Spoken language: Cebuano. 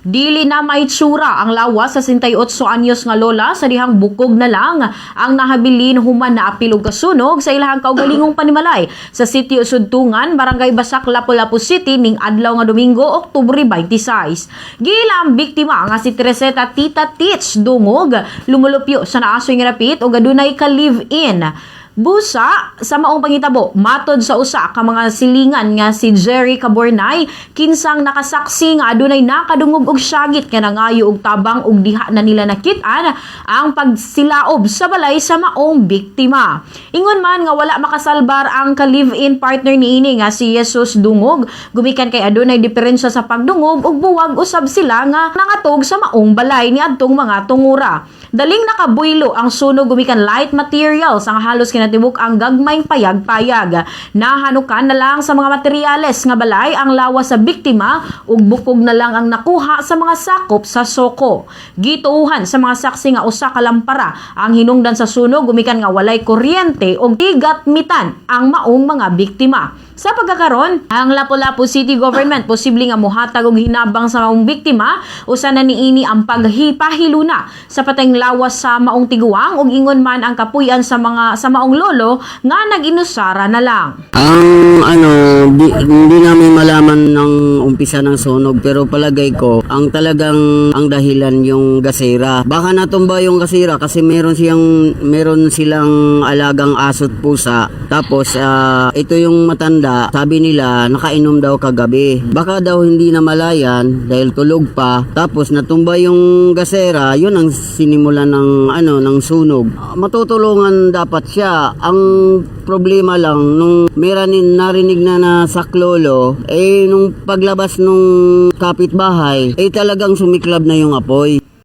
Dili na maitsura ang lawas sa 68 anyos nga lola sa dihang bukog na lang ang nahabilin human na apil og kasunog sa ilahang kaugalingong panimalay sa Sitio Sudtungan, Barangay Basak, Lapu-Lapu City ning adlaw nga Domingo, Oktubre 26. Giila ang biktima nga si Teresita Tita Tits Dungog, lumulupyo sa naasoy nga napit ug adunay ka live-in. Busa sa maong pangitabo, matod sa usa ka mga silingan nga si Jerry Cabornay, kinsang nakasaksi nga adunay nakadungog og syagit nga nangayo og tabang ug diha na nila nakit-an ang pagsilaob sa balay sa maong biktima. Ingon man nga wala makasalbar ang ka-live-in partner niini nga si Jesus Dungog, gumikan kay adunay diferensya sa pagdungog ug buwag usab sila nga nangatog sa maong balay niadtong mga tungura. Daling nakabuylo ang sunog gumikan light materials ang halos kinatibuk ang gagmayng payag-payag. Nahanukan na lang sa mga materyales nga balay ang lawas sa biktima ug bukog na lang ang nakuha sa mga sakop sa soko. Gituuhan sa mga saksi nga usa ka lampara ang hinungdan sa sunog gumikan nga walay kuryente ug tigatmitan ang maong mga biktima. Sa pagkakaron, ang Lapu-Lapu City Government posible nga mohatag og hinabang sa maong biktima, usa na niini ang paghipahiluna sa patayng lawas sa maong tiguang ug ingon man ang kapuy-an sa mga sa maong lolo nga nag-inusara na lang. Ang ano, hindi namin malaman ng umpisa ng sunog, pero palagay ko ang talagang ang dahilan yung gasera. Baka natumba yung gasera kasi meron silang alagang aso't pusa. Tapos ito yung matanda, sabi nila nakainom daw kagabi. Baka daw hindi namalayan dahil tulog pa. Tapos natumba yung gasera, yun ang sinimula ng ano ng sunog. Matutulungan dapat siya. Ang problema lang, nung meron narinig na na saklolo, eh nung paglabas nung kapitbahay, eh talagang sumiklab na yung apoy.